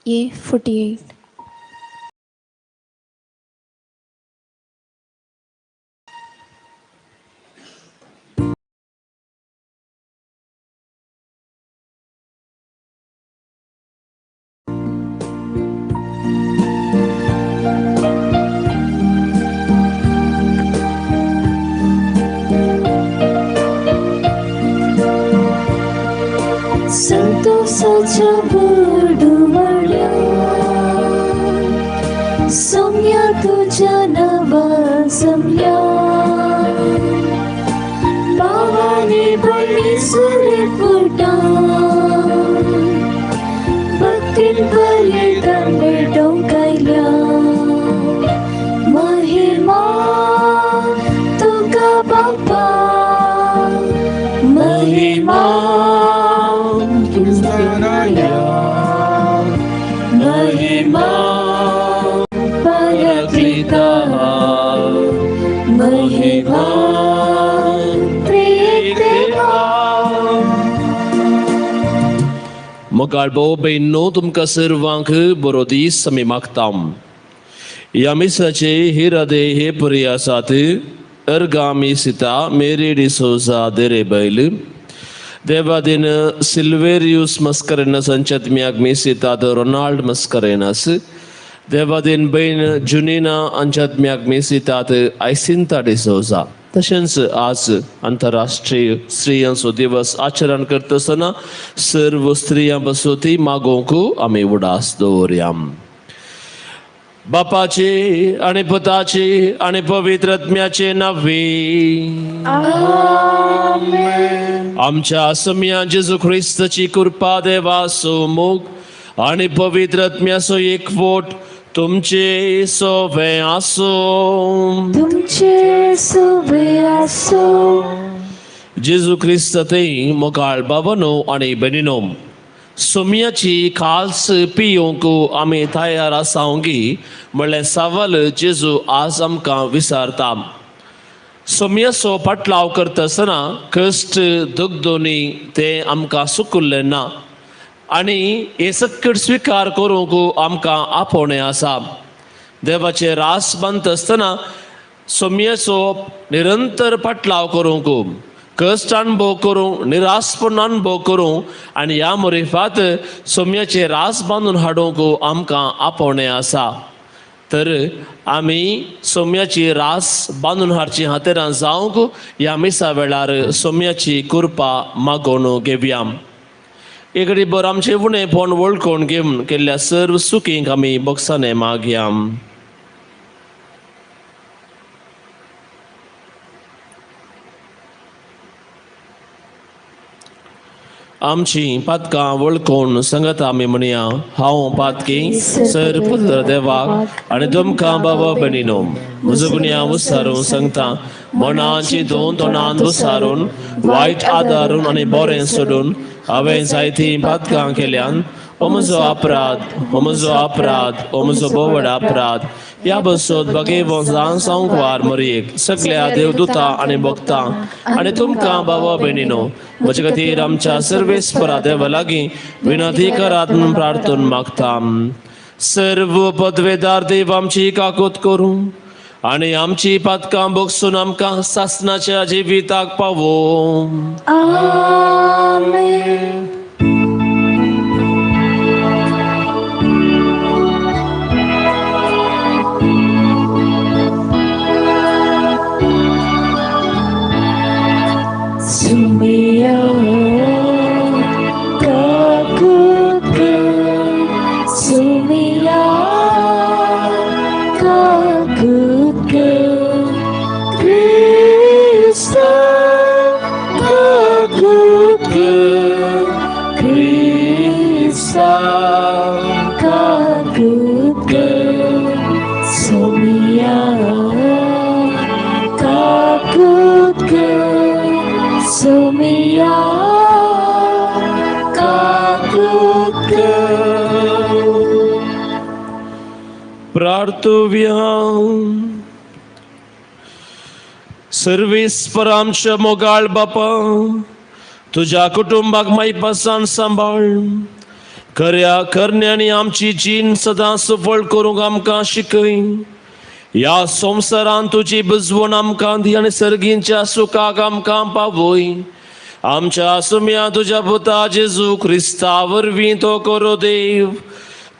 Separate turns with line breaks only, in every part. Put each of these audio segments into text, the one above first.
A 48.
संतोषाच्या बोर्डुवड्या Saumya तुझ्या नावा सम्या भावाने भरली सूर्यकुटा भक्तीन भरले तांबे डोंकायल्या महिमा तुका बापा महिमा महिमा पराक्लिता महिमा त्रिदेवा.
मोगाळ भाव भयणींनो, तुमकां सर्वांक बरो दीस आमी मागता. ह्या मिसाचे हिरादे हे परी आसात. अर्गामी सीता मेरी डिसोजा देरे बैल देवादीन सिल्वेरियूस मस्करेनस अंचत्म्याक मिसितात रोनाल्ड मस्करेनस देवादीन बयण जुनिना अंचत्म्याक मिसितात आयसिंता डिसोजा. तशेंच आज आंतरराष्ट्रीय स्त्रियांचो दिवस आचरण करता आसतना सर्व स्त्रियां बसोती मागोवंक आमी उडास दवरया. बापाचे आनी पुताचे आनी पवित्र आत्म्याचे नावे. आमच्या सम्या जेजू ख्रिस्ताची कृपा, देवाचो मोग आनी पवित्र आत्म्याचो एकवट तुमचे सोवे आसूं.
तुमचे सोबे आसो.
जेजू क्रिस्त थंय मोगाळ बाबानो आनी भयणीनो, सोम्याची खास पियोंक आमी तयार आसावंगी म्हणलें सवाल जेजू आज आमकां विचारता. सोम्याचो पाटलाव करता आसतना कश्ट दुखदोनी ते आमकां सुकुल्लें ना आनी हे सकट स्विकार करूंक आमकां आपोवणें आसा. देवाचे रास बांदता आसतना सोम्याचो निरंतर पाटलाव करूंक, कश्ट अणभव करूं, निराशपण अणभव करूं आनी ह्या मुरिफात सोम्याचे रास बांदून हाडूंक आमकां आपोवणें आसा. तर आमी सोम्याची रास बांदून हाडची हातेरां जावंक ह्या मिसा वेळार सोम्याची कृपा मागोवन घेवया. एकडे बरं आमचें उणेपण वळखून घेवन केल्ल्या सर्व सुखींक आमी बोगसाने मागया. आमची पातकां वळखून सांगता आमी म्हणया, हांव पातकी सर पुत्र देवाक आनी तुमकां बाबा भयणीनो म्हजो गुन्यांव विचारून सांगता. मनाची दोन तोंडान विचारून, वायट आदारून आनी बरें सोडून हांवें जायतीं पातकां केल्यान. हो म्हजो अपराध, हो म्हजो अपराध, हो म्हजो भोव अपराध. ह्या बसोत बगे ल्हान संकवार मरयेक सगळ्या देवदूता आनी भक्तां आनी तुमकां बाबा भयणीनो म्हजे खातीर आमच्या सर्वेस्परा देवा लागीं विनंती करात म्हणून प्रार्थन मागता. सर्व पदवेदार देव आमची काकूत करूं आनी आमची पातकां भोगसून आमकां सासनाच्या जिविताक पावोवं.
आमेन. सुमिया काकूत कर, सुमिया काकूत कर, क्रिस्ता काकूत कर, क्रिस्ता काकूत कर, सुमिया काकूत कर, सुमिया काकूत कर.
प्रार्थुव्या. सर्वेस्पर आमच्या मोगाळ बापा, तुझ्या कुटुंबाक मायपासान सांबाळ. खऱ्या करण्यांनी आमची जीण सदां सफळ करूंक आमकां शिकय. ह्या संवसारांत तुजी बुजवण आमकां दी आनी सर्गींच्या सुखाक आमकां पावय. आमच्या सुम्या तुज्या पुता जेजू क्रिस्ता वरवीं तो करो देव.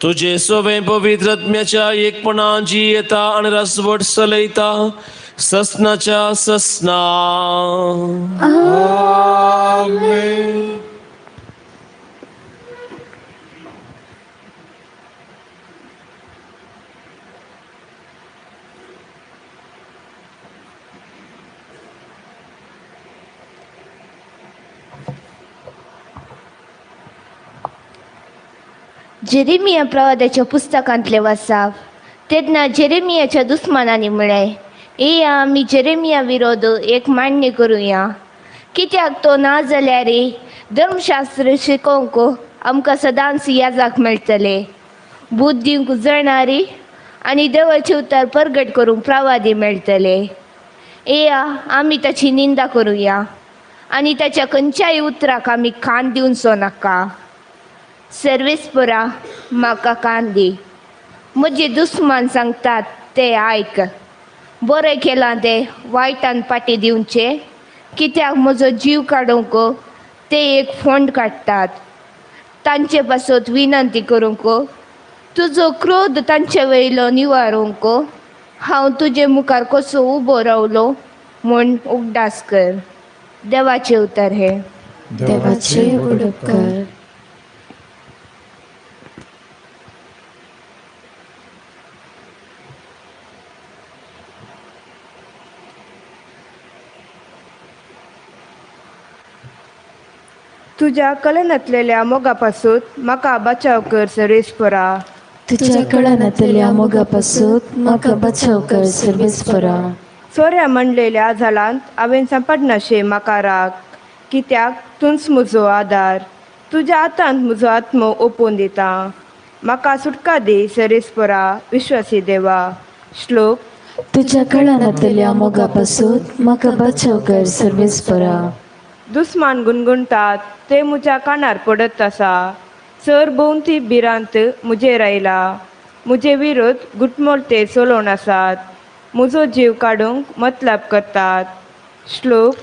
तुजे सवें पवित्र आत्म्याच्या एकपणान जी येता आनी रसवट चलयता ससनाच्या ससना.
आमेन.
जेरेमिया प्रवादाच्या पुस्तकांतले वासाप. तेन्ना जेरेमियाच्या दुस्मानांनी म्हळें, येया आमी जेरेमिया विरोध एक मांडणी करुया, कित्याक तो ना जाल्यार धर्मशास्त्र शिकोवंक आमकां सदांच याजाक मेळटले, बूद दिवंक जाणारी आनी देवाचे उतर परगट करूंक प्रवादी मेळटले. येया आमी ताची निंदा करुया आनी ताच्या खंयच्याय उतराक आमी कान दिवचो नाका. सर्वेस्परा म्हाका कान दी, म्हजे दुस्मान सांगतात ते आयक. बरें केलां तें वायटान पाटी दिवचें, कित्याक म्हजो जीव काडूंक ते एक फोंड काडटात. तांचे पासत विनंती करूंक, तुजो क्रोध तांचे वयलो निवारूंक हांव तुजे मुखार कसो उबो रावलो म्हूण उगडास कर. देवाचें उतर हें.
देवाचे उडप कर.
तुज्या कलनांतलेल्या मोगा पासून म्हाका बचाव कर सर्वेस्परा.
तुज्या कळनांतल्या मोगा पासून म्हाका बचाव कर सर्वेस्परा.
सोऱ्या म्हणलेल्या झाडांत हांवें सांपडनाशें म्हाका राग, कित्याक तूंच म्हजो आदार. तुज्या हातांत म्हजो आत्मो ओपून दिता. म्हाका सुटका दी सर्वेस्परा विश्वासी देवा. श्लोक.
तुज्या कळनांतल्या मोगा पासून म्हाका बचाव कर सर्वेस्परा.
दुस्मान गुणगुणतात ते म्हज्या कानार पडत आसा. सर भोंवती भिरांत म्हजेर आयला. म्हजे विरोध गुटमोल ते चलोवन आसात. म्हजो जीव काडूंक मतलब करतात. श्लोक.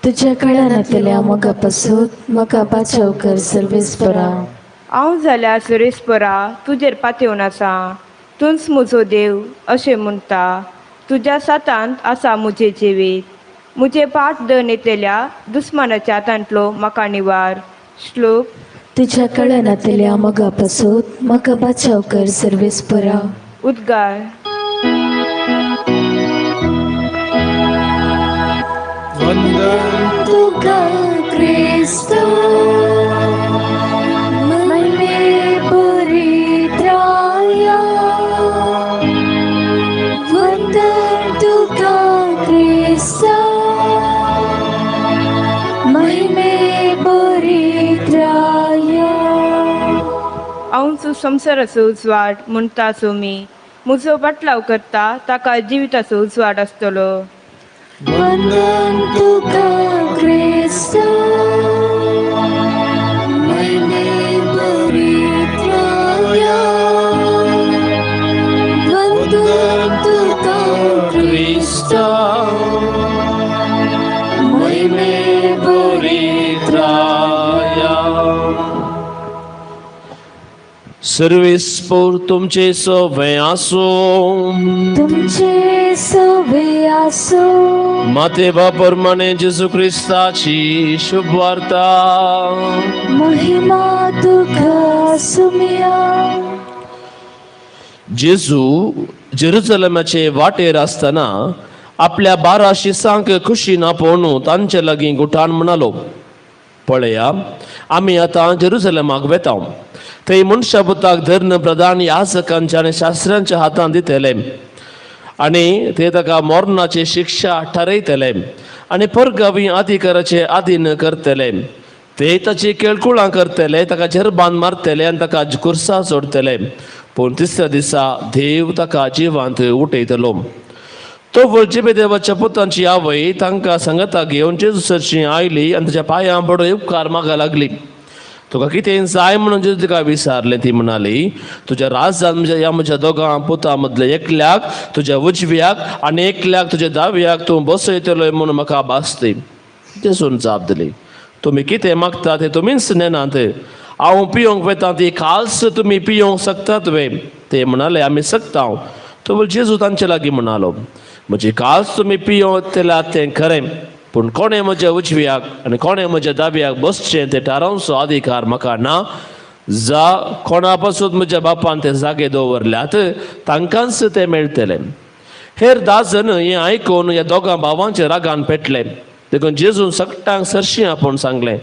तुज्या कळनांतल्या मोगा पासून म्हाका बचाव कर सर्वेस्परा.
हांव जाल्यार सर्वेस्परा तुजेर पातयेवन आसा. तूंच म्हजो देव अशें म्हणटा. तुज्या सातांत आसा म्हजें जिवीत. म्हजे पाठ दन येतल्या दुस्मानाच्या हातांतलो म्हाका निवार. श्लोक.
तुज्या कळनांतल्या मोगा पासून म्हाका बचाव कर सर्वेस्परा.
उद्गार.
वंदन तुका क्रिस्ता महिमे परित्राया. वंदन तुका क्रिस्ता महिमे परित्राया.
हांवचो संवसाराचो उजवाड म्हणटा सोमी. म्हजो पाटलाव करता ताका जिविताचो उजवाड आसतलो.
वंदन तुका क्रिस्ता महिमे परित्राया. वंदन तुका क्रिस्ता महिमे परित्राया.
सर्वेस्पोर तुमचे सवे आसूं.
तुमचे सवे आसूं.
माते बापरमाने जेजू क्रिस्ताची शुभवार्ता.
महिमा तुका सुमिया.
जेजू जेरुजलमाचे वाटेर आसतना आपल्या 12 शिसांक खुशीन आपोवन तांचे लागीं गुठान म्हणालो, पळया आमी आतां जेरुजलमाक वेता. थंय मनशा पुताक धरून प्रधान याजकांच्या आनी शास्त्र्यांच्या हातांत दितले आनी ते ताका मरणाची शिक्षा ठरयतले आनी परगावी अधिकाराचे आधीन करतले. ते ताची केळकुळां करतले, ताका झेरबान मारतले आनी ताका कुर्सा सोडतले. पूण तिसऱ्या दिसा देव ताका जिवांत उठयतलो. तो जिबेदेवाच्या पुतांची आवय तांकां सांगाता घेवन जेजू सरशी आयली आनी ताच्या पांयां पडून उपकार मागा लागली. तुका कितें जाय म्हणून जेजू तिका विचारलें. ती म्हणाली, तुज्या राजान म्हज्या ह्या म्हज्या दोगां पुतां मदले एकल्याक तुज्या उजव्याक आनी एकल्याक तुज्या दाव्याक तूं बसयतलोय म्हणून म्हाका भासती. जेजून जाप दिली, तुमी कितें मागता तें तुमीच नेनात. हांव पिवंक वता ती खास तुमी पिवंक शकतात वे? ते म्हणाले, आमी शकता. तो जेजू तांचे लागीं म्हणालो, म्हजी खास तुमी पिवतल्या तें खरें, पूण कोणें म्हज्या उजव्याक आनी कोणें म्हज्या दाव्याक बसचें तें थारावचो अधिकार म्हाका ना. जा कोणा पासून म्हज्या बापान ते जागे दवरल्यात तांकांच ते मेळटले. हेर 10 जण हें आयकून ह्या दोगां भावांच्या रागान पेटले. देखून जेजून सगळ्यांक सरशीं आपोवन सांगलें,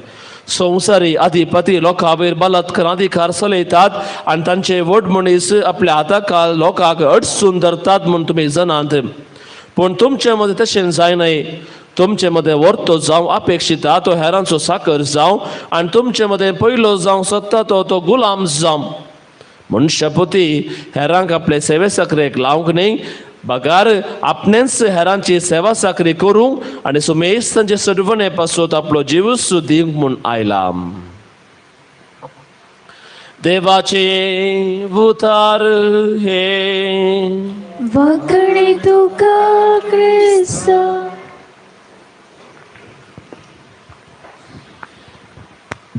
संवसारी अधिपती लोकां वयर बलात्कार अधिकार चलयतात आनी तांचे व्हड मनीस आपल्या हाताखाल लोकांक अडचून धरतात म्हूण तुमी जाणात. पूण तुमचे मदें तशें जायनाय. तुमचे मदें व्हरतो जावं अपेक्षिता तो हेरांचो साकर जावं आनी तुमचे मदें पयलो जावं सोदता तो तो गुलाम जावं. मनशापती हेरांक आपले सेवे साकरेक लावंक न्हय, बगार आपणेंच हेरांची सेवा साकरी करूंक आनी सुमेस तांचे सडवणे पासून आपलो जीव दिवंक म्हूण आयला. देवाचे उतार हे
वाकणे तुका क्रिस्ता.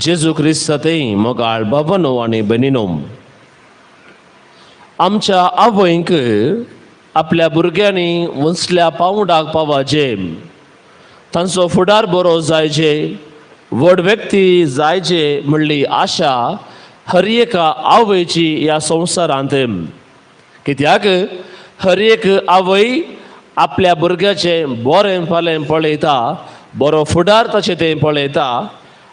जेजू क्रिस्ताते मोगाळ बाबानो आनी भयणीनो, आमच्या आवयंक आपल्या भुरग्यांनी उंचल्या पावंडाक पावाचे, तांचो फुडार बरो जायचे, व्हड व्यक्ती जायचे म्हणली आशा हर एका आवयची ह्या संवसारांत. कित्याक हर एक आवय आपल्या भुरग्याचें बरें फालें पळयता, बरो फुडार ताचें तें पळयता.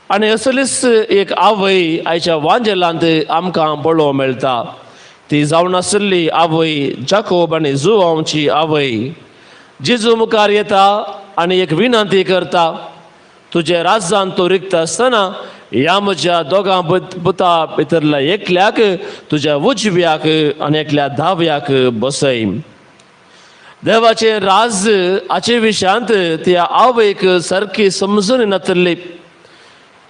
आनी असलीच एक आवय आयच्या वांजेलांत आमकां पळोवंक मेळटा. ती जावन आशिल्ली आवय जाकोब आनी जुवांवची आवय. जेजू मुखार येता आनी एक विनंती करता, तुजें राजान तूं रिक्त आसतना ह्या म्हज्या दोगां पुता भितरल्या एकल्याक तुज्या उजव्याक आनी एकल्या दाव्याक बसय. देवाचें राज हाचे विशयांत त्या आवयक सारकी समजून नातिल्ली.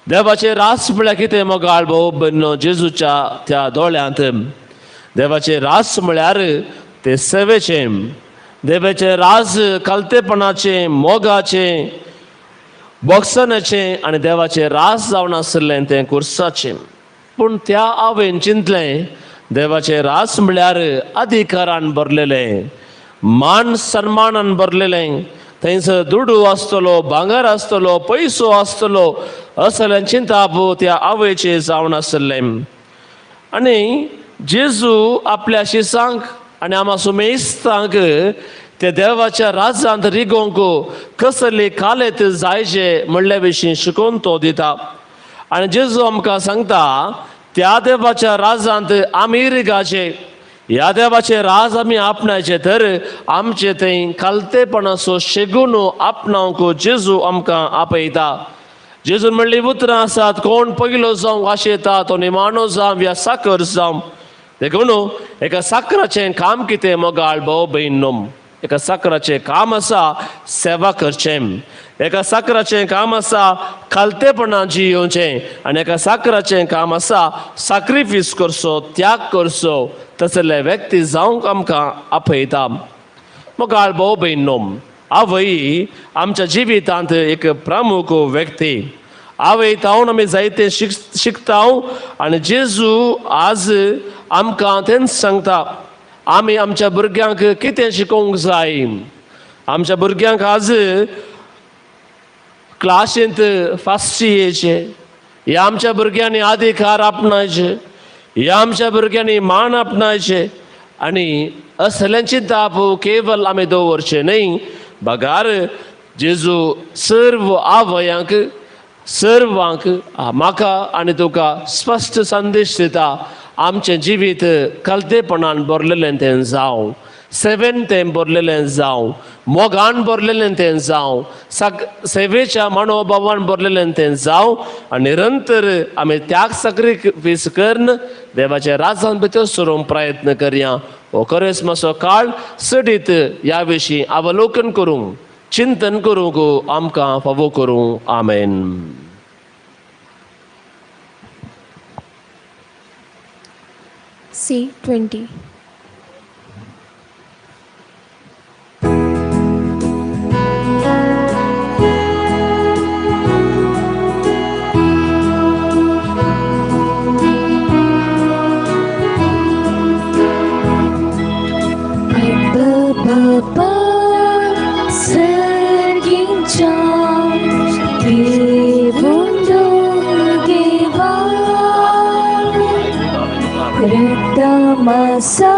देवाचें रास म्हळ्यार कितें मोगाळ भाव भयणीनो, जेजूच्या त्या दोळ्यांत देवाचें रास म्हळ्यार ते सेवेचें, देवाचें राज खालतेपणाचें, मोगाचें, बोगसणाचें आनी देवाचें रास जावन आशिल्लें तें कुर्साचें. पूण त्या आवयन चिंतलें, देवाचें रास म्हळ्यार अधिकारान भरलेलें, मान सन्मानान भरलेलें, थंयसर दुडू आसतलो, भांगर आसतलो, पयसो आसतलो असलें चिंताप त्या आवयचें जावन आशिल्लें. आनी जेजू आपल्या शिसांक आनी आमा सुमेस्तांक ते देवाच्या राजांत रिगोवंक कसली कालेत जायचे म्हणल्या विशीं शिकोवन तो दिता. आनी जेजू आमकां सांगता, त्या देवाच्या राजांत आमी रिगाचे, ह्या देवाचे राज आमी आपणायचे तर आमचे थंय खालतेपणाचो शेगून आपणावंक जेजू आमकां आपयता. जेजून म्हणली उतरां आसात, कोण पयलो जावंक आशेता तो निमाणो जावं या साकर जावं. देखून एका साकराचें काम कितें मोगाळ भाव भयणीनो, एका साकराचें काम आसा सेवा करचें, एका साकराचें काम आसा खालतेपणान जियोवचें आनी एका साकराचें काम आसा साक्रिफीस करचो, त्याग करचो. तसले व्यक्ती जावंक आमकां आपयता. मोगाळ भाव भयणीनो, आवय आमच्या जिवितांत एक प्रमुख व्यक्ती. आवय तावन आमी जायते शिकता आनी जेजू आज आमकां तेंच सांगता, आमी आमच्या भुरग्यांक कितें शिकोवंक जाय. आमच्या भुरग्यांक आज क्लासींत फास्ट येयचे, ह्या आमच्या भुरग्यांनी अधिकार आपणायचे, ह्या आमच्या भुरग्यांनी मान आपणायचे आनी असलें चिंताप केवल आमी दवरचें न्हय, बगार जेजू सर्व आवयांक, सर्वांक, म्हाका आनी तुका स्पश्ट संदेश दिता, आमचें जिवीत खालतेपणान भरलेलें तें जावं, सेवेन तें भरलेलें जावं, मोगान भरलेलें तें जावं, सेवेच्या मनोभावान भरलेलें तें जावं आनी निरंतर आमी त्याग साक्रिफीस करून देवाच्या राजान भितर सरूंक प्रयत्न करया. हो करेस्माचो काळ चडीत ह्या विशीं अवलोकन करूंक, चिंतन करूंक आमकां फावो करूं. आमेन.
C20. Masa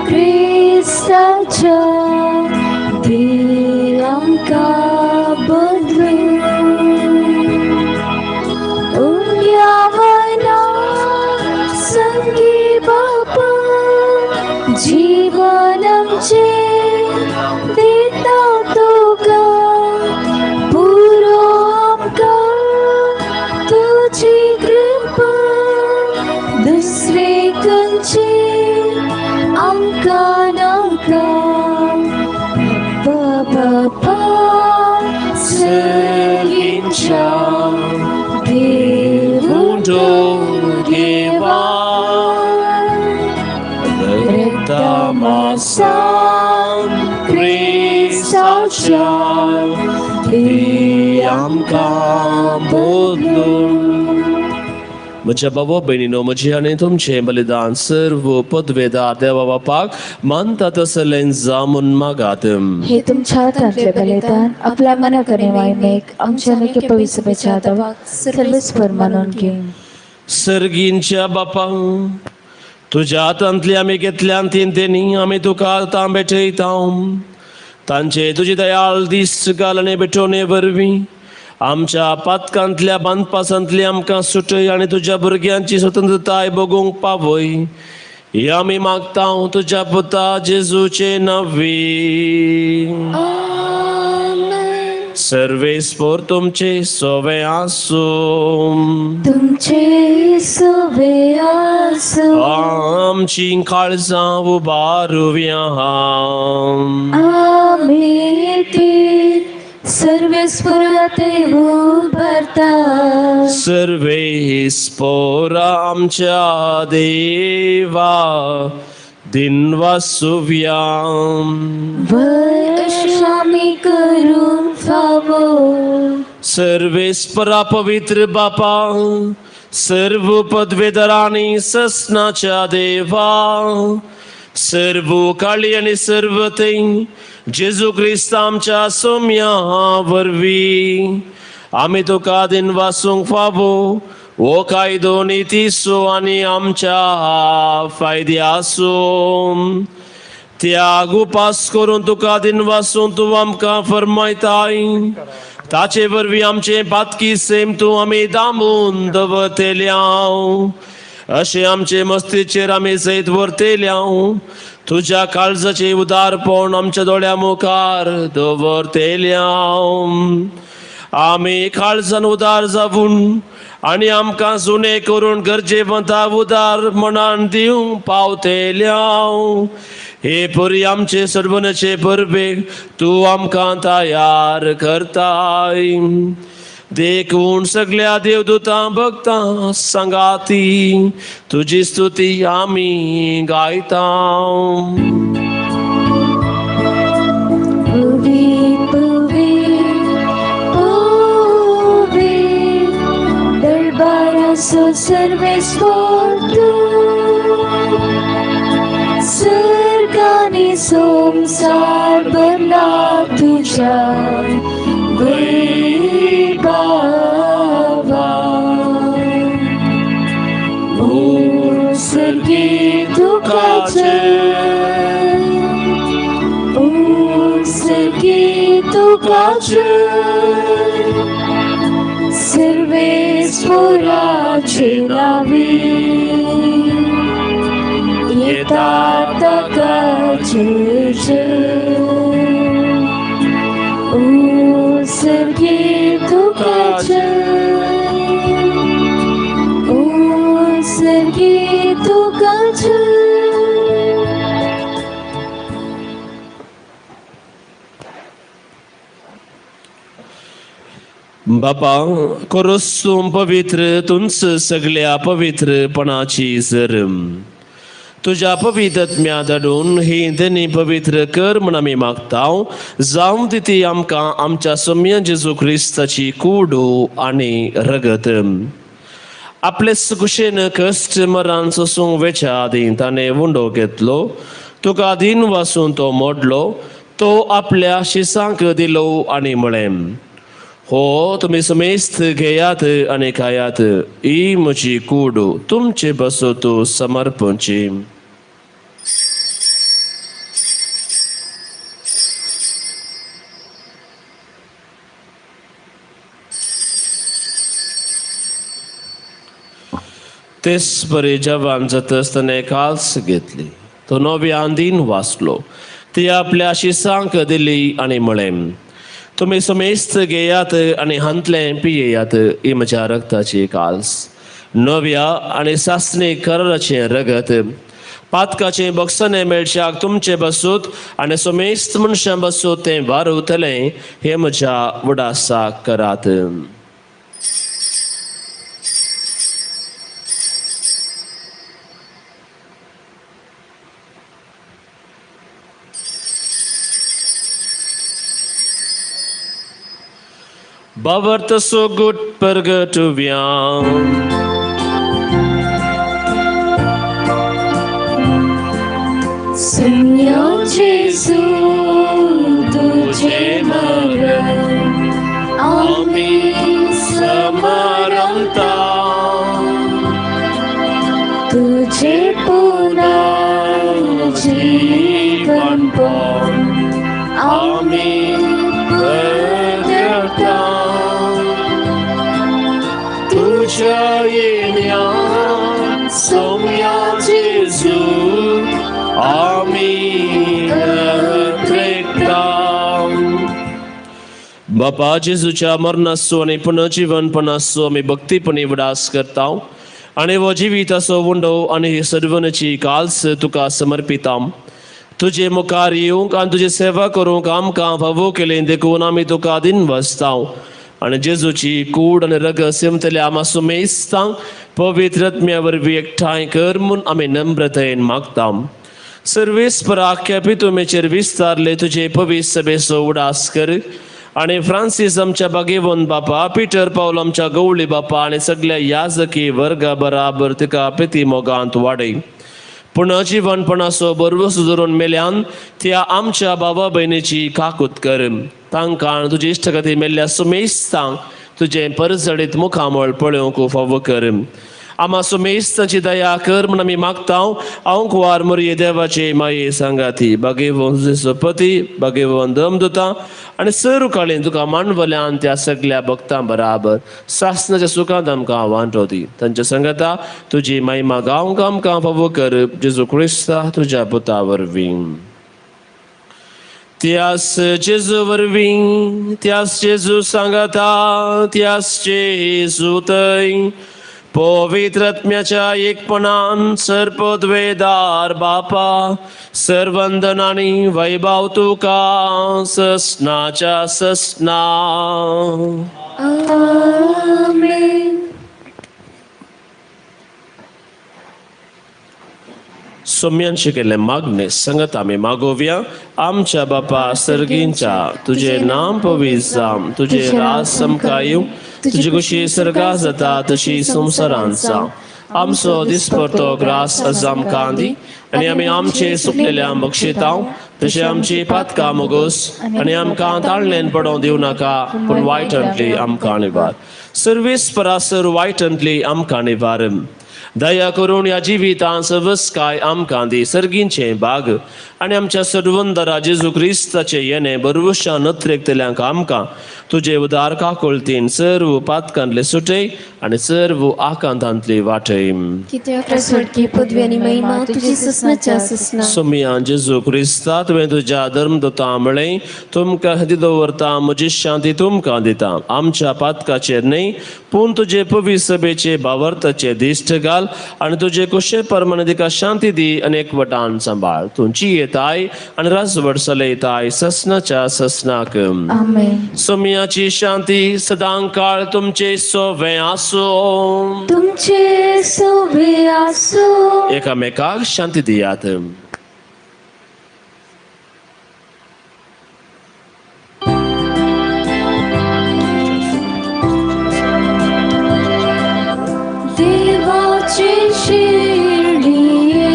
Kristaच्या दिलांका बदलून उंग्यावना संगी बापा जीवन आमचे दिता तुका पुरो आमकां तुजी कृपा दुसरे कंचे आमकां नाका बाबा सर्गींच्या देवुंडो देवा
रक्तमासा क्रिस्ताच्या ती आमकां बदलून. म्हज्या बाबा भयणीनो, म्हजें आनी तुमचें बलिदान सर्व पदवेदार देवा बापाक मानता तसलें जामून मागात.
हे तुमच्या हातांतले बलिदान आपल्या मनाक आनी वायमेक आमच्या आनी पवित्रपेच्या देवाक सर्वेस्पर मानून घे.
सर्गींच्या बापा, तुज्या हातांतली आमी घेतल्यान तीन तेणी आमी तुका आतां भेटयता. तांचे तुजी दयाळ दीस घालणे भेटोवणे वरवीं आमच्या पातकांतल्या बांदपासांतली आमकां सुटय आनी तुज्या भुरग्यांची स्वतंत्रताय बगूंक पावय. हे आमी मागता तुज्या पुता जेजूचे नांवी. सर्वेस्पोर तुमचे सोवे आसूं.
तुमचे सोवे आसूं.
आमची काळजां उबारुया.
आमी ती सर्वेस्पोराते उबारता.
सर्वेस्पोर आमच्या देवा दिनवासुव्या.
वश आमी करूंक फावो.
सर्वेस्परा पवित्र बापा, सर्व पदवेदारांनी ससनाच्या देवा, सर्व काळी आनी सर्व थंय जेजू क्रिस्त आमच्या सोम्या वरवीं आमी तुका दिनवासूंक फावो हो कायदो नितीचो आनी आमच्या फायद्याचो. त्याग उपास करून तुका दिनवासून तूं आमकां फरमायताय. ताचे वरवीं आमचें पातकी सेम तूं आमी दामून दवरतेल्या. अशें आमचे मस्तीचेर आमी जैत व्हरतेल्या. तुज्या काळजाचें उदारपण आमच्या दोळ्या मुखार दवरतेल्या. आमी काळजान उदार जावन आनी आमकां जुने करून गरजेवंता उदार मनान दिवंक पावतेल्या. हे परी आमचे सर्वनाचे परबेक तूं आमकां तयार करताय. देखून सगळ्या देवदूतां भक्तां सांगाती तुजी स्तुती आमी गायता.
सर्वेस्पोर तूं सर्गानी संवसार भरला तुज्या वैभवान. ओ सर्गी तुका जय, ओ सर्गी तुका जय, सर्वेस्पोराचे नांवी येता ताका जय जय. ओ सर्गी तुका जय, ओ सर्गी तुका जय.
बापा कोरसूम पवित्र तुमच सगळ्या पवित्रपणाची जर तुज्या पवित्रत्म्या धाडून ही देणी पवित्र कर म्हूण आमी मागता. जावं ती ती आमकां आमच्या सोम्या जेजू क्रिस्ताची कूड आनी रगत. आपले कुशेन कश्ट मरान सोसूंक वेच्या आदीं ताणें उंडो घेतलो, तुका दीन वासून तो मोडलो, तो आपल्या शिसांक दिलो आनी म्हळें, हो तुमी समेस्त घेयात आनी खायात, ही म्हजी कूड तुमचे बसत समर्पणची. तेच बरी जवान जातच ताणें काल्स घेतली, तो नव्यान दीन वाचलो, ती आपल्या शिसांक दिली आनी म्हळें, तुमी समेस्त घेयात आनी हांतलें पियेयात, ही म्हज्या रगताची काल्स, नव्या आनी सासणी कराराचें रगत. पातकाचें बक्षणें मेळच्याक तुमचें बसूत आनी समेस्त मनशां बसूत तें वारवतलें, हें म्हज्या उडासाक करात. बावर्त सोगुट परगटुव्या.
सुन्यो जेजू तुझे मरण आमी
समरंता,
तुझे पुनर्जीवन पण आमी
परगटा. तुझ्या येण्या सोम्या जेजू आमी त्रेकता. बापा जेजूच्या मरणाचो आनी पुनर्जीवनपणाचो आमी भक्तीपणी उडास करता आनी हो जिविताचो उंडो आनी सर्वनाची काल्स तुका समर्पिता. तुजे मुखार येवंक आनी तुजी सेवा करूंक आमकां फावो केलें देखून आमी तुका दिन वसता आनी जेजूची कूड आनी रगत सेमतल्या आमा सुमेस्तांक पवित्र आत्म्या वरवीं एकठांय कर म्हूण आमी नम्रतायेन मागता. सर्वेस्पराख्या पितुमेचेर विस्तारले तुजे पवित्र सभेचो उडास कर आनी फ्रांसीस आमच्या बागेवन बापा, पिटर पावल आमच्या गवळी बापा आनी सगल्या याजकी वर्गा बराबर तिका पिती मोगांत वाडय. पुनर्जीवनपणाचो बरवस धरून मेल्यान त्या आमच्या बाबा भयणीची काकूत कर. तांकां तुजे इश्टगती मेल्ल्या सुमेस्तांक तुजें परजळीत मुखामळ पळोवंक फावो कर. आमा सुमेस्तांची दया कर म्हूण आमी मागता. हांव कुवार मोरये देवाचे माये सांगाती बागेवन तुजे पती बागेवन दमदुता आनी सर काळीन तुका मांडवल्यान त्या सगल्या भक्तां बराबर सासनाच्या सुखांत आमकां वांटो दी. तांच्या सांगाता तुजी महिमा गावंक आमकां फावो कर, जेजू क्रिस्ता तुज्या पुता वरवीं. त्यास जेजू वरवीं, त्यास जेजू सांगाता, त्यास जेजू थंय पवित्र आत्म्याच्या एकपणान सर्पद्वेदार बापा सर्वंदन आनी वैभव तुका ससनाच्या ससना.
आमेन.
सोम्यांशी केल्लें मागणें संगत आमी मागोवया. आमच्या बापा सर्गींच्या, तुजें नाम पवित्र जावं, तुजें राज आमकां येवं, तुजी खुशी सर्गा जाता तशी संवसारांत जावं. आमचो दिसपडतो ग्रास आज आमकां दी आनी आमी आमचे सुकलेल्या बक्षितांव तशें आमची पातकां मोगोस आनी आमकां ताळणेन पडोवंक दिवं नाका, पूण वायटांतली आमकां निवार. सर्वीस परासर वायटांतली आमकां निवार. दया करून ह्या जिवितांत सवस्काय आमकां दी सर्गींचें भाग आनी आमच्या सर्वंदरा जेजू क्रिस्ताचें येणें बरवशा नत्रेकतल्यांक आमकां तुजे उदार काकुळतीन सर्व पातकांतले सुटय आनी सर्व आकांतांतली वाटय.
कित्याक स्वर्गीय पदवी आनी महिमा तुजी ससनाच्या ससना.
सोमिया जेजू क्रिस्ता, तुवें तुज्या धर्मदूतां म्हळें, तुमकां हदी दवरता, म्हजी शांती तुमकां दिता. आमच्या पातकाचेर न्हय पूण तुजे पवित्र सभेचे भावार्थाचे दिश्ट घाल आनी तुजे कुशे प्रमाणे तिका शांती दी आनी एकवटान सांबाळ. तूं जियेता जियेताय आनी राजवट चलयताय ससनाच्या ससनाक.
आमेन.
सोमियाची शांती सदांकाळ तुमचे सोवे आसूं.
तुमचे सोवे आसूं.
एकामेकाक शांती दियात.
देवाचे शिरडीये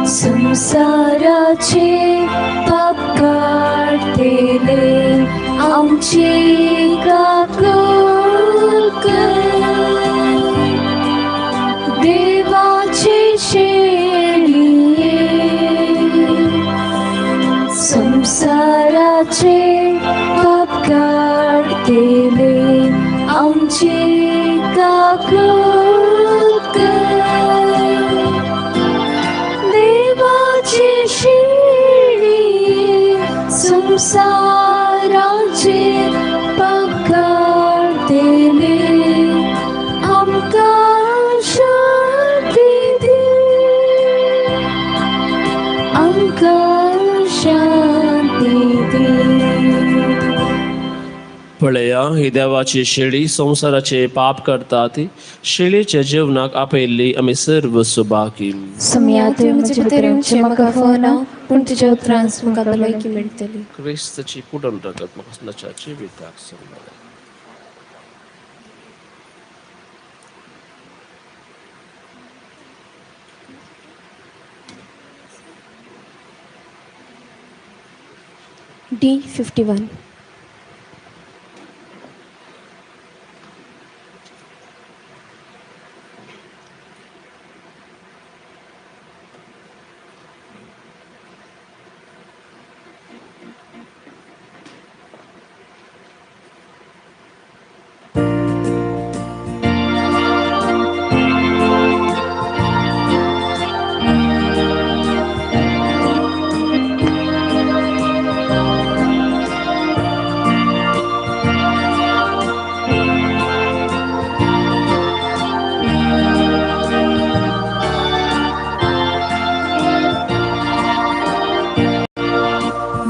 संसाराचे पाप काडटेले आमची काकूल कर. देवाचे शिरडीये संसाराचे पाप काडटेले आमची काकूल कर. देवाचे शिरडीये संसाराचे पाप काडटेले आमकां शांती दी, आमकां शांती दी.
पळया ही देवाची शेळी संवसाराचे पाप करतात. शेळीच्या जेवणाक आपयल्ली आमी सर्व सुबाकी.
सोम्या तुवें म्हजे भितर येवचें म्हाका फावना, पूण तुज्या उतरांच म्हाका भलायकी मेळटली.
क्रिस्ताची कुडण रगत म्हाका नच्या जिविताक सांबाळ.
D51.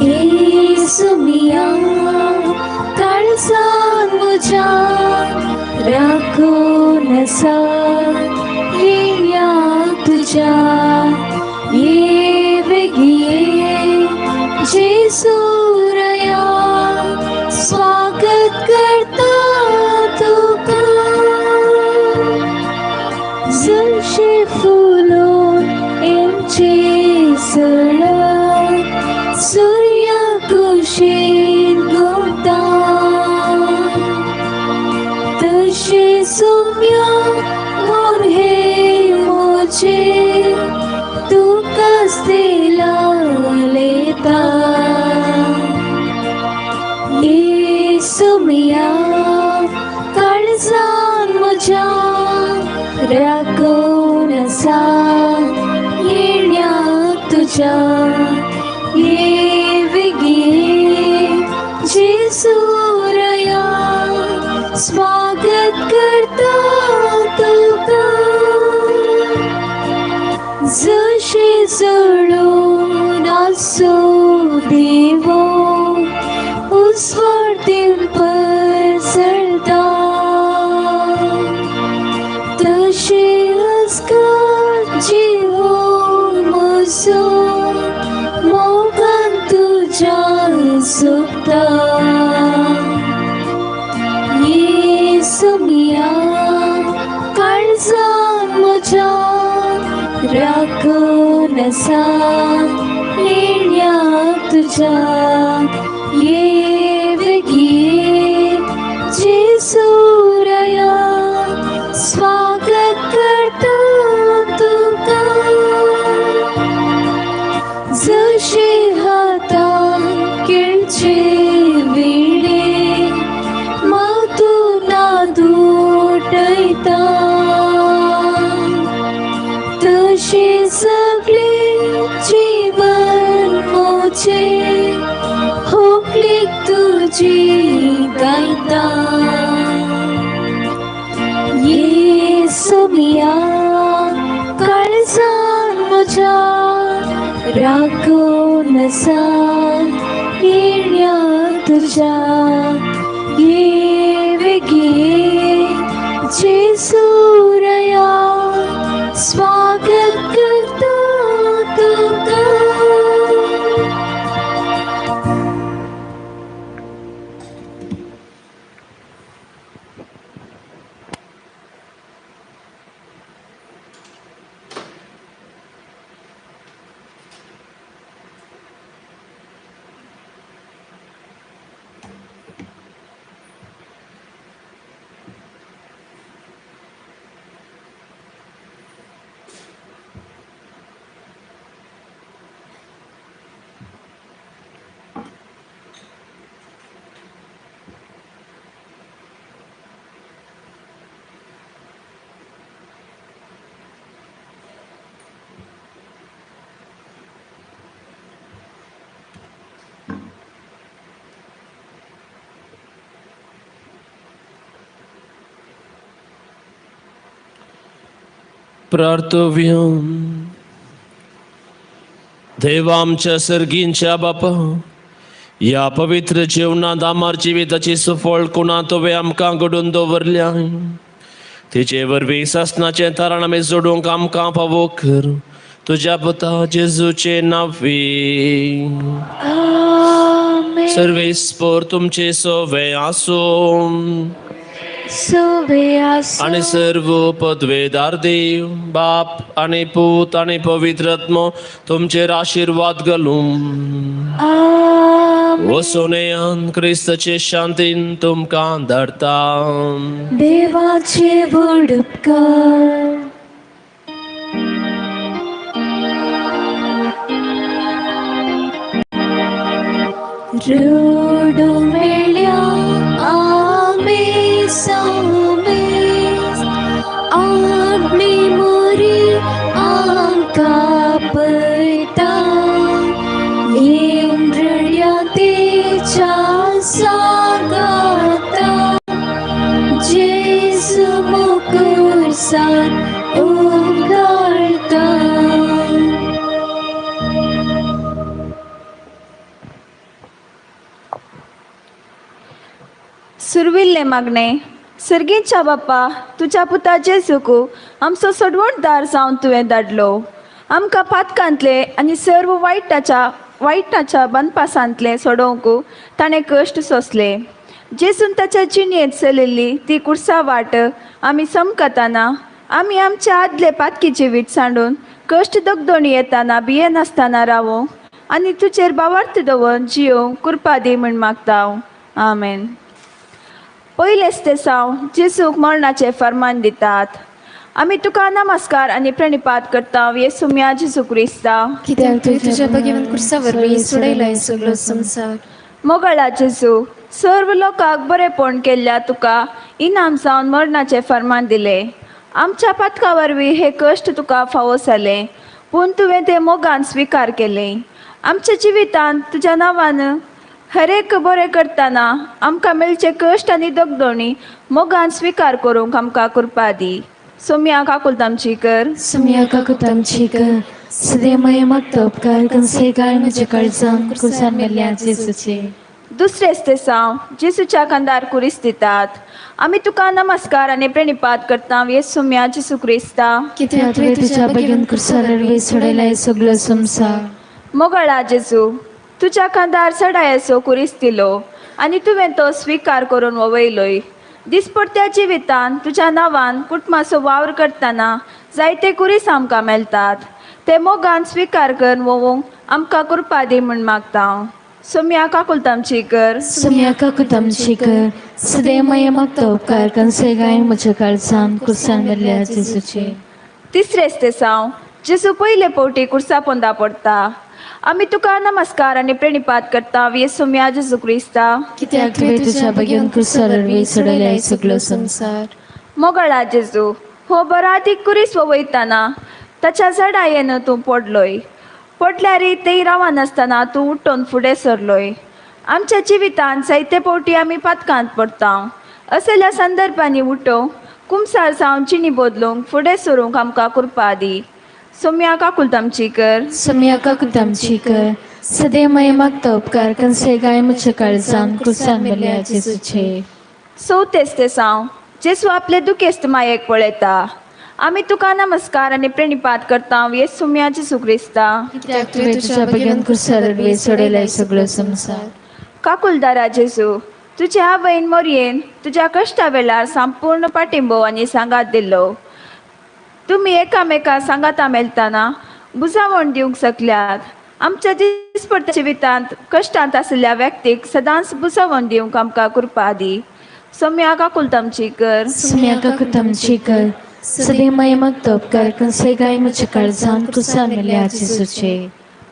येसुमिया काळजान म्हज्या राखून आसा येण्या तुज्या. ये बेगीन जेजू रया स्वागत करता तुका. जशें फुलोन येवचें सळक सुर्या कुशीन घुंवता, तशें सोम्या मन हें म्हजें तुकाच दिलालेता. येसुमिया काळजान म्हज्या राखून आसा येण्या तुज्या. ये बेगीन जेजू रया स्वागत करता तुका. जशें जळून आसूं दिवो उजवाड पसरता, तशें आजकाल जिवो म्हजो मोगान तुज्या सोबता. येसुमिया काळजान म्हज्या राखून आसा येण्या तुज्या. ये बेगीन जेजू रया स्वागत करता तुका. जशें हातान केळचें विणे मातूं दुटयता, तशें सगळें जीवन म्हजें होंकलेक तुजी गायता. येसुमिया काळजान म्हज्या राखून सांग येण्या तुज्या ये वेगीं जेजू रया स्वागत करता तुका.
प्रार्थव्यम. देवा आमच्या सर्गींच्या बापा, ह्या पवित्र जेवणांत आमार जिविताची सुफळ कोणा तुवें आमकां घडून दवरल्या, तिचे वरवीं सासणाचें तारण आमी जोडूंक आमकां फावो कर, तुज्या पुता जेजूचे नांवी. सर्वेस्पोर तुमचे सोवे आसूं आनी सर्व पदवेदार देव बाप आनी पूत आनी पवित्र आत्मो तुमचेर आशिर्वाद घालूं. वसोनेयान क्रिस्ताचे शांतीन तुमकां धाडटा.
देवाचे व्हड उपकार. रडू मेळ्या आमी सामेस आमी मोरी आमकां पळयता येवन रडया तेच्या सांगाता जेजू मुकुरसान उगाळता.
सुरविल्ले मागणे. सर्गीच्या बापा, तुज्या पुता जेजूक आमचो सोडवणदार जावन तुवें धाडलो. आमकां पातकांतले आनी सर्व वायटाच्या बनपासांतले सोडोवंक ताणें कश्ट सोंसले. जेजून ताच्या जिणेंत चलिल्ली ती कुर्सा वाट आमी समकताना आमी आमच्या आदले पातकी जिवीत सांडून कश्ट दगदोणी येताना भियेनासतना रावूंक आनी तुजेर बावार्थ दवरून जियोवंक कृपा दी म्हूण मागता. आमेन. पयलेच ते साव जेजूक मरणाचें फर्मान दितात. आमी तुका नमस्कार आनी प्रणिपात करता येसुम्या जेजू क्रिस्ता,
कित्याक तुवें तुज्या भगवंत कुर्सा वरवीं सोडयलाय सगळो संवसार.
मोगळा जेजू, सर्व लोकांक बरेपण केल्ल्या तुका इनाम जावन मरणाचें फर्मान दिलें. आमच्या पातका वरवीं हे कश्ट तुका फावो जाले, पूण तुवें ते मोगान स्विकार केले. आमच्या जिवितांत तुज्या नांवान हर एक बरें करतना आमकां मेळचे कश्ट आनी दगदोणी मोगान स्विकार करूंक आमकां कृपा दी. सोम्या काकुळट आमची कर.
सोम्या काकुळट आमची कर. सदैव मागता उपकार कन्सेगार म्हज्या काळजान कुर्सान मेल्ल्या जेजूचे.
दुसरेच ते साव जेजूच्या खांदार कुरीस दितात. आमी तुका नमस्कार आनी प्रणिपात करता येसुम्या जेजू क्रिस्ता,
कित्याक तुवें तुज्या भगवंत कुर्सा वरवीं सोडयलाय सगळो संवसार.
मोगळा जेजू, तुज्या खांदार सडायेचो कुरीस दिलो आनी तुवें तो स्विकार करून ववयलोय. दिसपडत्या जिवितांत तुज्या नांवान कुटुंबाचो वावर करतना जायते कुरीस आमकां मेळटात, ते मोगान स्विकार करून वोवूंक आमकां कृपा दी म्हूण मागता. सोम्या काकुळट आमची कर.
सोम्या काकुळट आमची कर. सदैव मागता उपकार कन्सेगाय म्हज्या काळजान कुर्सान मेल्ल्या जेजूचे.
तिसरेच ते साव जेजू पयले फावटी कुर्सा पोंदा पडटा. आमी तुका नमस्कार आनी प्रणिपात करता येसुम्या जेजू क्रिस्ता,
कित्याक तुवें तुज्या भगवंत कुर्सा वरवीं सोडयलाय सगळो संवसार.
मोगळा जेजू, हो बरादीक कुरीस वयताना ताच्या जडायेन तूं पडलोय. पडल्यारय तेय रावनासतना तूं उठून फुडें सरलोय. आमच्या जिवितांत जायते फावटी आमी पातकांत पडटा. असल्या संदर्भांनी उठोवंक कुमसार जावन जिणी बदलूंक फुडें सरूंक आमकां कृपा दी. सोम्या काकुलतामची कर.
सोम्या काकुलतामची कर. सदैव मागता उपकार कन्सेगाय मुझ्या काळजान कुर्सान मेल्या जेजूचे.
चवथें तेसांव जेजू आपले दुखेस्त मायेक पळयता. आमी तुका नमस्कार आनी प्रणिपात करता येसू सोम्या जेजू क्रिस्ता.
कित्याक तुवें तुज्या भगेन कुर्सार वरवीं सोडयलाय सगळो संवसार.
काकुलदारा जेजू, तुज्या आवयन मोरयेन तुज्या कश्टा वेळार संपूर्ण पाटिंबो आनी सांगात दिल्लो. तुमी एकामेका सांगाता मेळटना बुजावण दिवंक शकल्यात. आमच्या दिसपट्ट्या जिवितांत कश्टांत आशिल्ल्या व्यक्तीक सदांच बुजावण दिवंक आमकां कृपा दी. सोम्या काकुलतामची कर.
सोम्या काकुलतामची कर. सदैव मागता उपकार कन्सेगाय मुझ्या काळजान कुर्सान मेल्या जेजूचे.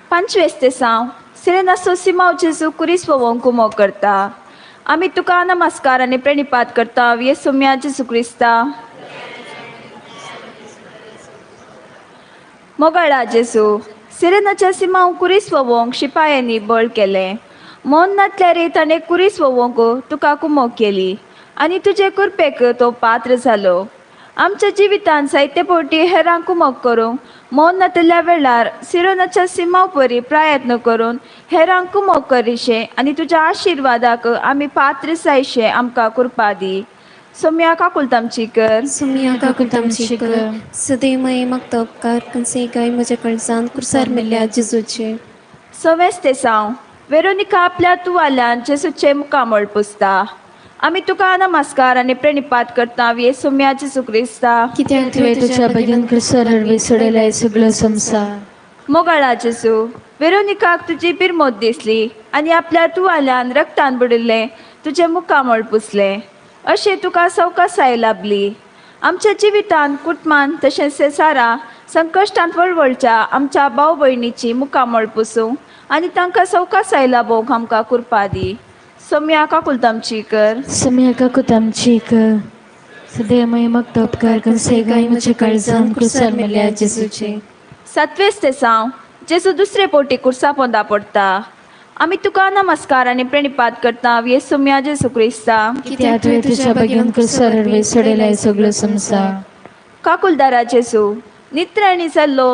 पांचवें तेसांव सिरेनाचो सिमाव जेजू कुरीस वोवंक कुमोक करता. आमी तुका नमस्कार आनी प्रणिपात करता येसू सोम्या जेजू क्रिस्ता. मोगाळा जेजू, सिरेनाच्या सिमाव कुरीस वोवंक शिपायांनी बळ केलें. मौन नातल्यार ताणें कुरीस वोवंक तुका कुमोक केली आनी तुजे कृपेक तो पात्र जालो. आमच्या जिवितांत जायते फावटी हेरांक कुमोक करूंक मौन नातल्या वेळार सिरोनाच्या सिमाव परी प्रयत्न करून हेरांक कुमोक करिशें आनी तुज्या आशिर्वादाक आमी पात्र जायशें आमकां कृपा दी. सोम्या काकुलतामची कर.
सोम्या काकुलतामची कर. सदैव मागता उपकार कन्सेगाय म्हज्या काळजान कुर्सार मेल्या जेजूचे.
सवें तेसांव वेरोनिका आपल्या तुवाल्यान जेजूचें मुखामळ पुसता. आमी तुका नमस्कार आनी प्रणिपात करता येसू सोम्या जेजू क्रिस्ता.
कित्याक तुवें तुज्या भगेन कुर्सार वरवीं सोडयलाय सगळो संवसार.
मोगाळा जेजू, वेरोनिकाक तुजी बिरमोत दिसली आनी आपल्या तुवाल्यान रक्तान बुडिल्लें तुजें मुखामळ पुसलें. अशें तुका सवकासाय लाबली. आमच्या जिवितांत कुटुंबान तशेंच सेसारा संकश्टांत वळवळच्या आमच्या भाव भयणीची मुखामळ पुसूंक आनी तांकां सवकासाय लाबोवंक आमकां कृपा दी. सोम्या काकुलतामची कर.
सोम्या काकुलतामची कर. सदैव मागता उपकार कन्सेगाय मुझ्या काळजान कुर्सार मेल्या जेजूचे.
सातवें तेसांव जेजू दुसरे पोटी कुर्सा पोंदा पडटा. आमी तुका नमस्कार आनी प्रणिपात करता येसू सोम्या जेजू क्रिस्ता.
कित्याक तुवें तुज्या भगेन कुर्सार वरवीं सोडयलाय सगळो संवसार.
काकुलदारा जेजू, नित्राणी जाल्लो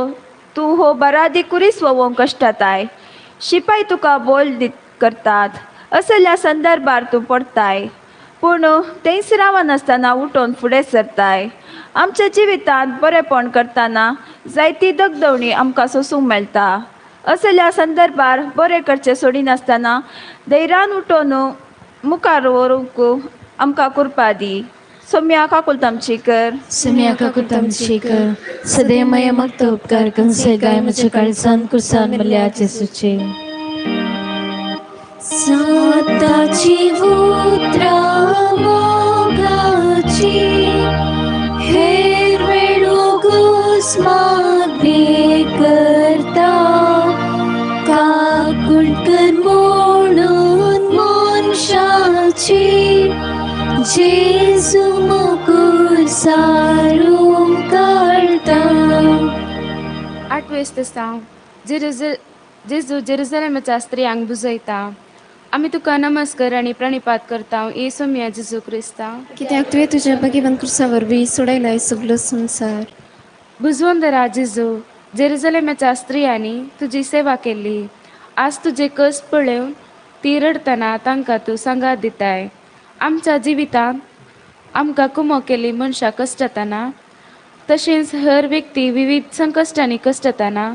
तूं हो बरादी कुरीस वोवंक कश्टाताय. शिपाय तुका बोल करतात असल्या संदर्भार तूं पडताय, पूण थंयच रावनासतना उठोवन फुडें सरताय. आमच्या जिवितांत बरेपण करतना जायती दगदवणी आमकां सोसूंक मेळटा. असल्या संदर्भार बरें करचें सोडिनासतना धैर्यान उठोवन मुखार व्हरूंक आमकां कृपा दी. सोम्या काकुलतामची कर.
सोम्या काकुलतामची कर. सदैव मागता उपकार कन्सेगाय मुझ्या काळजान कुर्सान मेल्या जेजूचे.
साताची उतरां मोगाची हेर वेळो घुस्मागणे करता. काकूट कर म्हणून मनशाची जेजू मुकुर सारूंक काडटा.
आठवें तेसांव जेजू जेरुजलेमाच्या स्त्रियांक बुजयता. आमी तुका नमस्कार आनी प्रणिपात करता येसू सोम्या जेजू क्रिस्ता.
कित्याक तुवें तुज्या भगेवन कुर्सा वरवीं सोडयलाय सगळो संवसार.
बुजवंदरा जेजू, जेरुजलेमाच्या स्त्रियांनी तुजी सेवा केल्ली. आज तुजे कस पळोवन ती रडटना तांकां तूं सांगात दिताय. आमच्या जिवितांत आमकां कुमो केल्ली मनशां कश्टतना तशेंच हर व्यक्ती विविध संकश्टांनी कश्टतना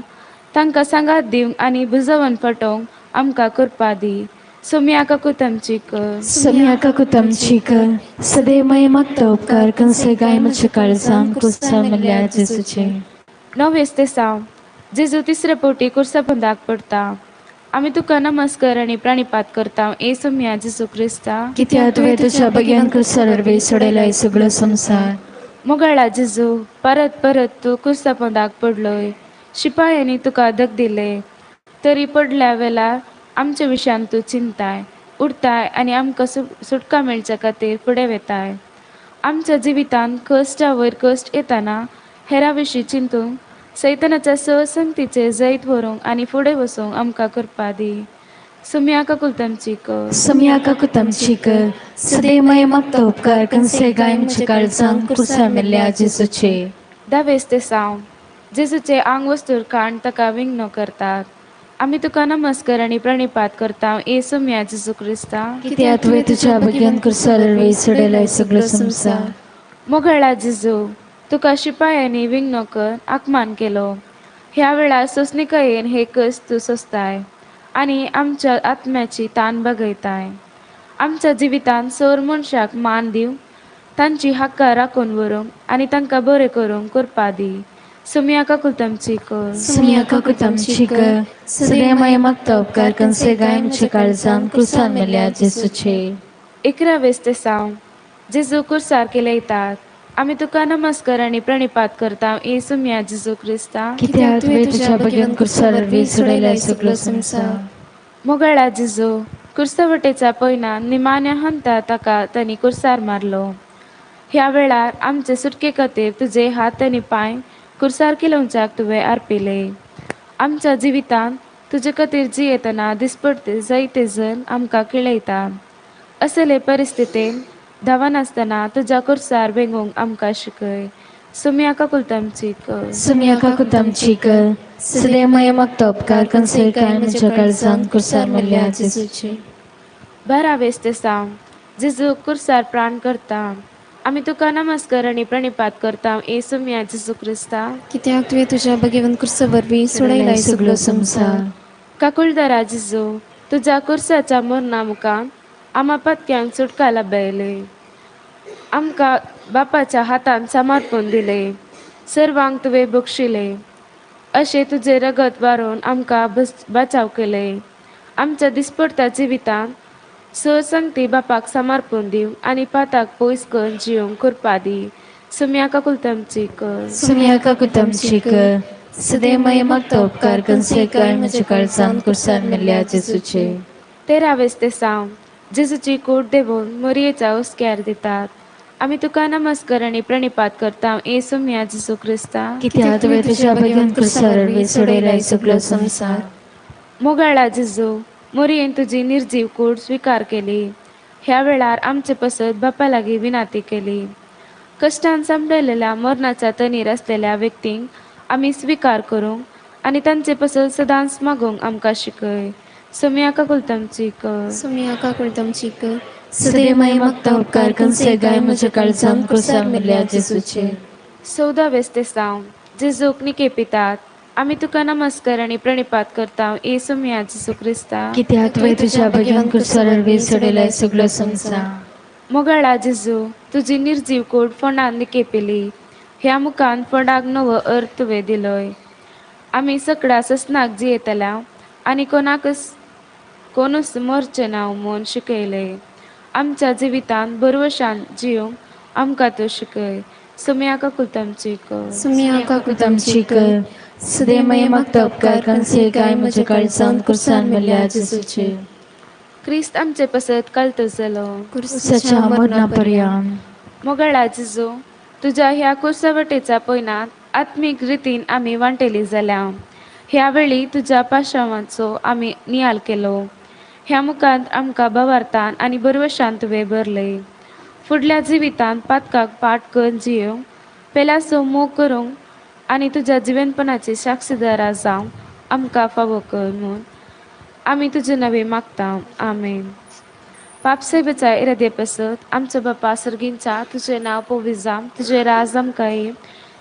तांकां सांगात दिवंक आनी बुजवण फटोवंक आमकां कृपा दी. सोम्या काकुलतामची कर.
सोम्या काकुलतामची कर. सदैव मागता उपकार कन्सेगाय मुझ्या काळजान कुर्सार मेल्या जेजूचे.
णवें तेसांव जेजू तिसरे फावटी कुर्सा पोंदाक पडटा. आमी तुका नमस्कार आनी प्रणिपात करता येसू सोम्या जेजू क्रिस्ता.
कित्याक तुवें तुज्या भगेन कुर्सार वरवीं सोडयलाय सगळो संवसार.
मोगाळा जेजू, परत परत तूं कुर्सा पोंदाक पडलोय. शिपायांनी तुका धक दिले तरी पडल्या वेळार आमच्या विशयान तूं चिंताय उरताय आनी आमकां सुटका मेळच्या खातीर फुडें वेताय. आमच्या जिवितांत कश्टा वयर कश्ट येतना हेरा विशीं चिंतूंक सैतानाच्या सहसंगतीचें जैत व्हरूंक आनी फुडें वचूंक आमकां कृपा दी. सोम्या काकुलतामची कर.
सोम्या काकुलतामची कर. सदैव मागता उपकार कन्सेगाय मुझ्या काळजान कुर्सार मेल्या जेजूचे.
धावें तेसांव जेजूचे आंग वस्तूर काण ताका विंगणो करतात. आमी तुका नमस्कार आनी प्रणिपात करता येसू मिया जेजू क्रिस्ता.
कित्याक तुवें तुज्या भगेवन कुर्सार वरवीं सोडयलाय सगळो संवसार.
मोगाळा जेजू, तुका शिपायांनी विंगणो कर आकमान केलो. ह्या वेळार सोंसणिकायेन हे कश्ट तूं सोंसताय आनी आमच्या आत्म्याची तान भागयताय. आमच्या जिवितांत सर मनशाक मान दिवंक, तांची हक्कां राखून व्हरूंक आनी तांकां बरें करूंक करपा दी. सुमिया काकुळटमची कर.
सुमिया काकुळटमची कर. सदैव मागता उपकार कन्से गाय म्हज्या काळजान कुर्सान मेल्या जेजूचे.
11वें तेसांव. जेजू कुर्सार केलयतात. आमी तुका नमस्कार आनी प्रणिपात करता येसू मिया जेजू क्रिस्ता.
कित्याक तुवें तुज्या भगेवन कुर्सार वरवीं सोडयलाय सगळो संवसार.
मोगाळा जेजू, कुर्सा वटेच्या पयनान निमाण्या हंता ताका तांणी कुर्सार मारलो. ह्या वेळार आमचे सुटके खातीर तुजे हात आनी पांय कुर्सार किलोवच्याक तुवें आर्पिले. आमच्या जिवितांत तुजे खातीर जियेतना दिसपडते जायते जण आमकां खेळयता. असले परिस्थितीन धांवनासतना तुज्या कुर्सार वेंगोवंक आमकां शिकय. सुमिया काकुळटमची कर.
सुमिया काकुळटमची कर. सदैव मागता उपकार कन्से गाय म्हज्या काळजान कुर्सार मेल्या जेजूचे.
12वें तेसांव. जेजू कुर्सार प्राण करता. आमी तुका नमस्कार आनी प्रणिपात करता येसू मिया जेजू क्रिस्ता.
कित्याक तुवें तुज्या भगेवन कुर्सा वरवीं सोडयलाय सगळो संवसार.
काकुळदारा जेजू, तुज्या कुर्साच्या मरणा मुखान आमा पातक्यांक सुटका लाभयली. आमकां बापाच्या हातान समर्पण दिलें. सर्वांक तुवें बक्षिलें. अशें तुजें रगत वारोवन आमकां बचाव केलें. आमच्या दिसपडत्या जिवितांत स संगती बापाक समर्पण दिवंक आनी पाताक पयस करून जिवंक करपा दी. सुमिया काकुळटमची कर.
सुमिया काकुळटमची कर. सदैव मागता उपकार कन्से गाय म्हज्या काळजान कुर्सान मेल्या जेजूचे.
13वें तेसांव. जेजूची कूड देवून मोरयेच्या हुस्क्यार दितात. आमी तुका नमस्कार आनी प्रणिपात करता येसू मिया जेजू क्रिस्ता.
कित्याक तुवें तुज्या भगेवन कुर्सार वरवीं सोडयलाय सगळो संवसार.
मोगाळा जेजू, मोरयेन तुजी निर्जीव कूड स्विकार केली. ह्या वेळार आमचे पसत बापा लागीं विनाती केली. कश्टान सांपडलेल्या मरणाच्या तणीर आसलेल्या व्यक्तींक आमी स्विकार करूंक आनी तांचे पसत सदांच मागूंक आमकां शिकय. सुमिया काकुळटमची कर.
सुमिया काकुळटमची कर.
सदैव मागता उपकार कन्से गाय म्हज्या काळजान कुर्सार मेल्या जेजूचे.
14वें तेसांव. जेजूक निकेपितात. आमी तुका नमस्कार आनी प्रणिपात करता येसू मिया जेजू क्रिस्ता.
कित्याक तुवें तुज्या भगेवन कुर्सार वरवीं सोडयलाय सगळो संवसार.
मोगाळा जेजू, तुजी निर्जीव कूड फोंडान निकेपिली. ह्या मुखान फोंडाक नवो अर्थ तुवें दिलोय. आमी सगळ्या ससनाक जियेतल्या आनी कोणाकच कोणूच मरचें ना म्हूण शिकयलें. आमच्या जिवितांत बरवशान जिवंक आमकां तूं शिकय. सुमिया काकुळटमची कर.
सुमिया
काकुळटमची कर. सदैव मागता उपकार कन्से गाय म्हज्या काळजान कुर्सान मेल्या जेजूचे.
क्रिस्त आमचे पसत कालतो जालो
कुर्साच्या मरणा पर्यंत.
मोगाळा जेजू, तुज्या ह्या कुर्सा वटेच्या पयनात आत्मीक रितीन आमी वांटेली जाल्या. ह्या वेळी तुज्या पाशावांचो आमी नियाल केलो. ह्या मुखांत आमकां भावार्थान आनी बरवशान तुवें भरले. फुडल्या जिवितांत पातकाक पाठ करून जियोवंक, पेल्याचो मोग करूंक आनी तुज्या जिवनपणाची साक्षीदारा जावंक आमकां फावो कर म्हूण आमी तुजे नवे मागता. आमेन. पापसाहेबाच्या इरादे पसत आमचो बापा सर्गींचा, तुजें नांव पवित्र जावं, तुजें राज आमकां येवं,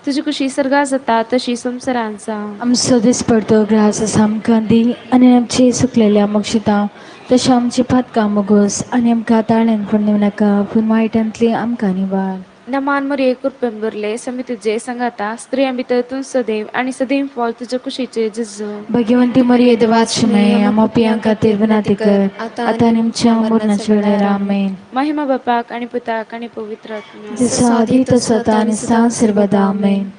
तुजी खुशी सर्गां जाता तशी संवसारांत जावं.
आमचो दिसपडतो ग्रास आमकां दी आनी आमची सुकलेल्या मोक्षिता तशें आमची पातकां मोगोस आनी आमकां ताळ्यान फोडून नाका पूण वायटांतली आमकां निवार.
नमान मरिये कृपेन भरले, समी तुजे संगाता, स्त्रियां भितर तूं सदैव आनी सदैव फळ तुजे कुशीचे जेजू.
भगवंती मरिये देवाची माय, आम्हा पियां खातीर विनंती कर आतां आनी आमच्या मरणाच्या वेळार. आमेन.
महिमा बापाक आनी पुताक आनी पवित्र आत्म्याक.
जसो आदी तसो आतां आनी सदां सर्वदा. आमेन.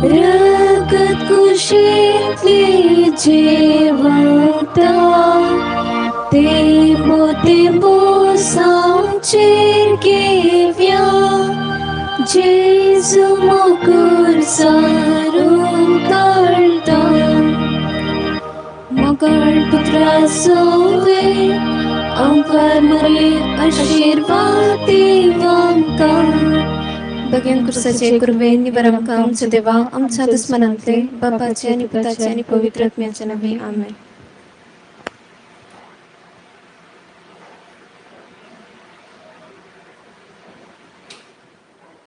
रगत कुशींतली जेवता तेंबो तेंबो सामचेर घेवया जेजू मोगूर सारून काडटा. मोगाळ पुत्रा सोवे आमकार मरे आशिर्वाद देव आमकां.
भगेन कुर्साचे कुर्बे निबर आमकां आमच्या देवा आमच्या दुस्मनांतले बापाचे आनी पुताचे आनी पवित्र आत्म्याचे नावे आमेन.